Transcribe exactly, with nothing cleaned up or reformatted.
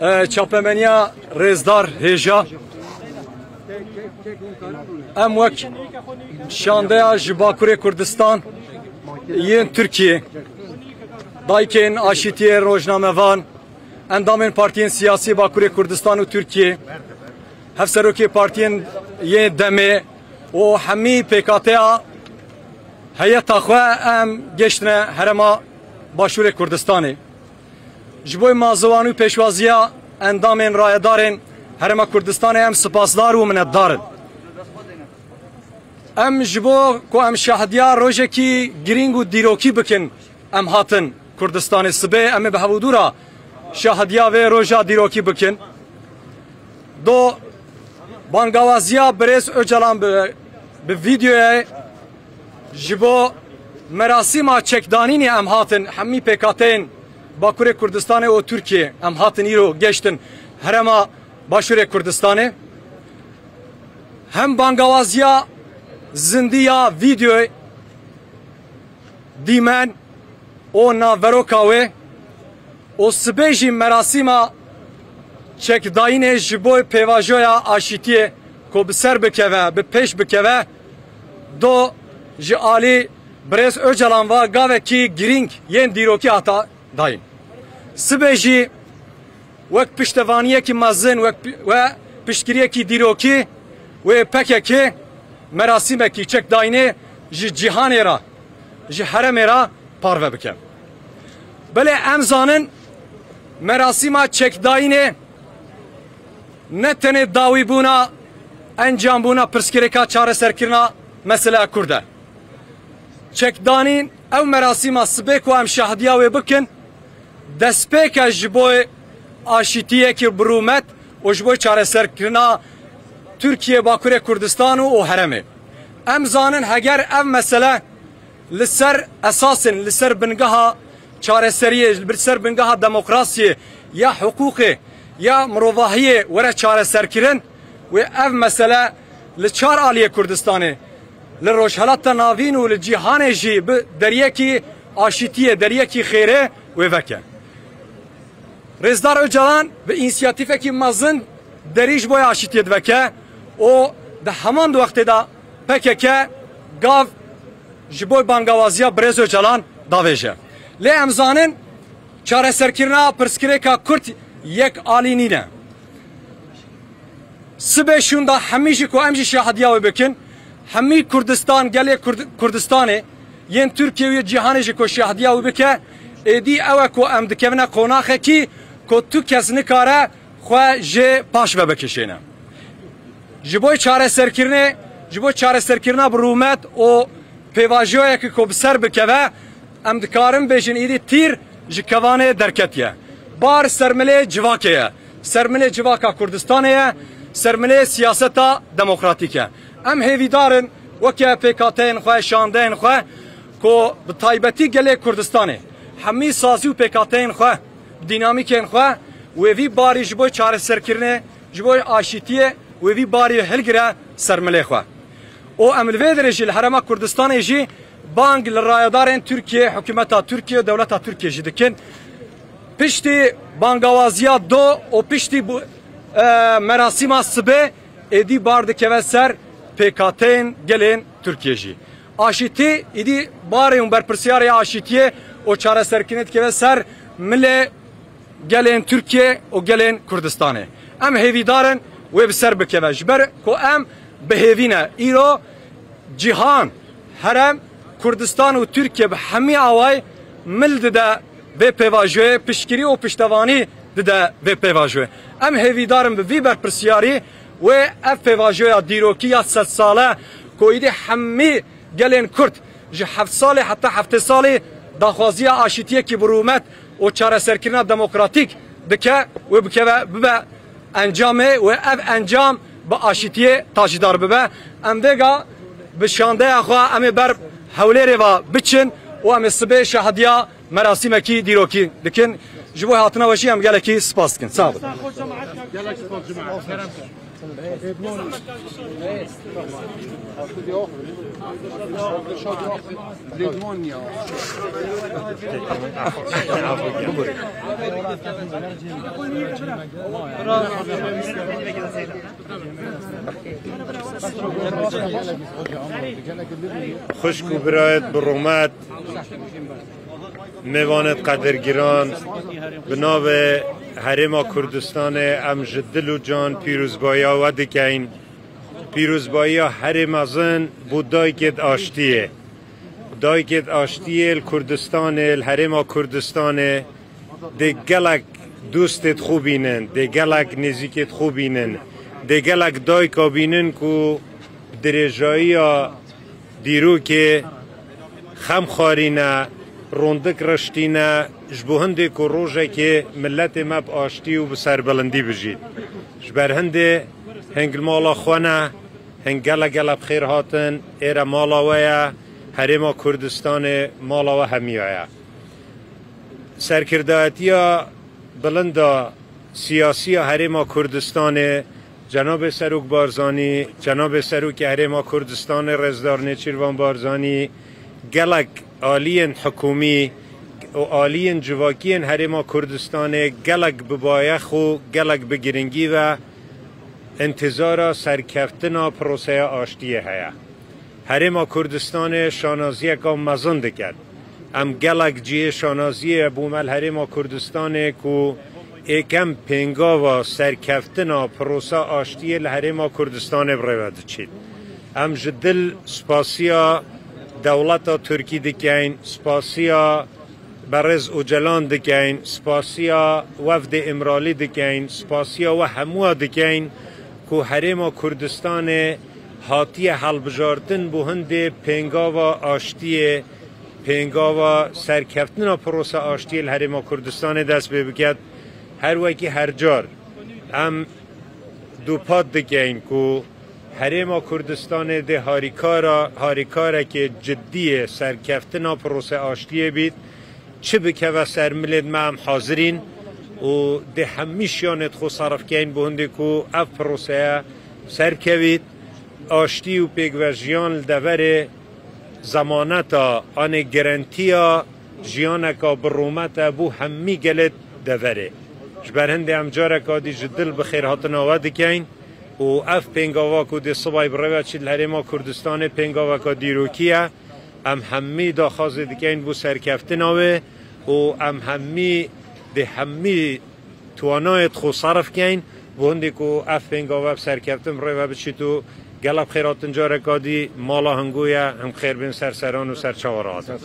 E, çapemeniya rêzdar hêja. Em wek şandeya ji Bakurê Kurdistan yên Tirkiyê, dayikên aşîtiyê, rojnamevan, endamên partiyên siyasî Bakurê Kurdistan û Tirkiyê, hevserokê partiyên yê demê û hemî pêkateya heyeta xwe em geştine herêma Başûrê Kurdistanê. Ji bo maziwan û pêşwaziya endamên rayedarên Herêma Kurdistanê em sipasdar û minetdar in. Em ji bo ku em şahdiya rojekî girîng û dîrokî bikin, em hatin Kurdistanê. Sibê em ê bi hevûdû re şahdiya vê roja dîrokî bikin. Do bangawaziya birêz Ocalan bi, bi vîdeoyê ji bo merasîma çekdanînê em hatin hemî pêkateyên Bakurê Kurdistanê û Tirkiyê em hatin îro geştin herêma Başûrê Kurdistanê. Hem bangawaziya zindî ya vîdeoyê, dîmen û navberoka wê û sibê jî merasîma çekdayînê ji bo pêvajoya aşîtiyê ku bi ser bikeve, bi pêş bikeve, do ji alî birêz Ocalan ve gavekî girîng yên dîrokî hata dayîn. Sibê jî wek piştevaniyekî mezin, wek pi-, we piştgiriyekî dîrokî wê P K K merasîmekî çekdayînê ji cîhanê re, ji herêmê re parve bike. Belê em zanin merasîma çekdayînê ne tenê dawîbûna, encambûna pirsgirêka çareserkirina mesela Kurd e. Çekdanîn ew merasîma sibê ku em şahdiya wê bikin, destpêk e ji bo aşîtiyekî bi rûmet û ji bo çareserkirina Tirkiye, Bakurê Kurdistan û, û herêmê. Em zanin heger ev mesele li ser esasên, li ser bingeha çareseriyê, li ser bingeha demokrasiyê ya hiqûqê ya mirovahiyê were çareserkirin, wê ev mesele li çar aliyê Kurdistanê, li Rojhelata Navîn û li cîhanê jî bi deriyekî aşîtiyê, deriyekî xêrê wê veke. Rêzdar Ocalan bi însiyatîfekî mezin derî ji bo aşîtiyê diveke û di heman wextê de P K K gav ji bo bangawaziya birêz Ocalan davêje. Lê em zanin çareserkirina pirsgirêka Kurd yek alî nîne. Sibê şûnda hemî jî ku em jî şahdiya wê bikin, hemî Kurdistan, gelê Kurd-, Kurdistanê yên Tirkiye û yê cîhanê jî ku şahdiya wê bike, êdî ew e ku em dikevine qonaxekî ku tu kes nikare xwe jê paş ve bikişêne. Ji bo çareserkirinê, ji bo çareserkirina bi rûmet û pêvajoyekê ku bi ser bikeve, em dikarin bêjin êdî tîr ji kevanê derketiye. Bar sermilê civakê ye. Sermilê civaka Kurdistanê ye. Sermilê siyaseta demokratîk e. Em hêvîdar in weke pêkhateyên xwe, şandeyên xwe ku bi taybetî gelê Kurdistanê hemî sazî û pêkhateyên xwe, dînamîkên xwe wê vî barî ji bo çareserkirinê, ji bo aşîtiyê wê vî barî hilgire sermilê xwe. Û em li vê derê jî li Herêma Kurdistanê jî bang li rayedarên Tirkiye, hikûmeta Tirkiye, dewleta Tirkiye jî dikin. Piştî bangawaziya do û piştî bu, e, merasîma sibê êdî bar dikeve ser pêkhateyên gelên Tirkiye jî. Aşîtî êdî barê û berpirsiyarê aşîtiyê û çareserkirinê dikeve ser milê gelên Tirkiye û gelên Kurdistanê. Em hêvîdar in wê bi ser bikeve. Ji ber ku em bi hêvî ne. Îro cîhan, herêm, Kurdistan û Tirkiye bi hemî awayî mil dide vê pêvajoyê, piştgirî û piştevanî dide vê pêvajoyê. Em hêvîdar in bi vî berpirsiyarî wê ev pêvajoya dîrokî ya sed sale ku êdî hemî gelên Kurd ji heft salê heta heftê salê daxwaziya aşîtiyekî bi rûmet û çareserkirina demokratîk dike, wê bikeve, bibe encamê, wê ev encam bi aşîtiyê tacîdar bibe. Em vêga bi şandeya xwe em ê ber Hewlêrê ve biçin û em ê sibê şahdiya merasîmekî dîrokî dikin. Ji bo hatina we jî em gelekî spas dikin. Sağ olun. Xwişk û birayet bi rûmet, mêvanêt qedirgiran, bi navê Herêma Kurdistanê em ji dil û can pîrozbahiya we dikeyn. Pîrozbahiya herê mezin bo daykêt aştiyê. Daykêt aştiyê li Kurdistanê, li Herêma Kurdistanê dê gelek dostêt xwe bînin, dê gelek nêzîkêt xwe bînin, dê gelek dayka bînin ku dirêjayiya dîrokê xem xwarîne, rondik riştîne, ji bo hindê ku rojekê miletê me bi aştî û bi serbilindî bijît. Ji ber hindê hing li mala xwe ne, hing gele gele bi xêr hatin, êre mala we ye, Herêma Kurdistanê mala we hemiya ye. Serkirdayetiya bilind a siyasiya Herêma Kurdistanê, Cenabê Serok Barzanî, Cenabê Serokê Herêma Kurdistanê Rêzdar Nêçîrvan Barzanî, gelek aliyên hikûmî û aliyên civakiyên Herêma Kurdistanê gelek bi bayex û gelek bi giringî ve întizara serkeftina proseya aştiyê heye. Herêma Kurdistanê şanaziyeka mezin diket. Em gelek cihê şanaziyê bû me li Herêma Kurdistanê ku êkem pêngava serkeftina prosa aştiyê li Herêma Kurdistanê bi rê ve diçît. Em ji dil spasiya dewleta Tirkî dikeyn, spasiya berêz Ocalan dikeyn, spasiya wefdê Îmralî dikeyn, spasiya we hemûya dikeyn ku Herêma Kurdistanê hatiye hilbijartin bo hindê pêngava aştiyê, pêngava serkeftina prosa aştiyê li Herêma Kurdistanê dest pê biket. Her wekî her car em dûpat dikeyn ku Herêma Kurdistanê dê harîkara, harîkarekê cidî yê serkeftina proseya aştiyê bît. Çi bikeve ser milêt me, em hazir în û dê hemî şiyanêt xwe serf keyn bo hindê ku ev proseya serkevît. Aştî û pêkvejiyan li deverê zemaneta anê gerentiya jiyaneka bi rûmet e bo hemî gelêt deverê. Ji ber hindê em careka dî ji dil bi xêrhatina we dikeyn û ev pêngava ku dê sibayî bi rê ve çît li Herêma Kurdistanê pêngaveka dîrokî ye. Em hemî daxwazê dikeyn bo serkeftina wê û em hemî dê hemî twanayêt xwe serf keyn bo hindê ku ev pêngava bi serkeftin bi rê ve biçît û gelek xêr hatin careka dî mala hingû ye, him xêr bên ser seran û ser çawa rahat in.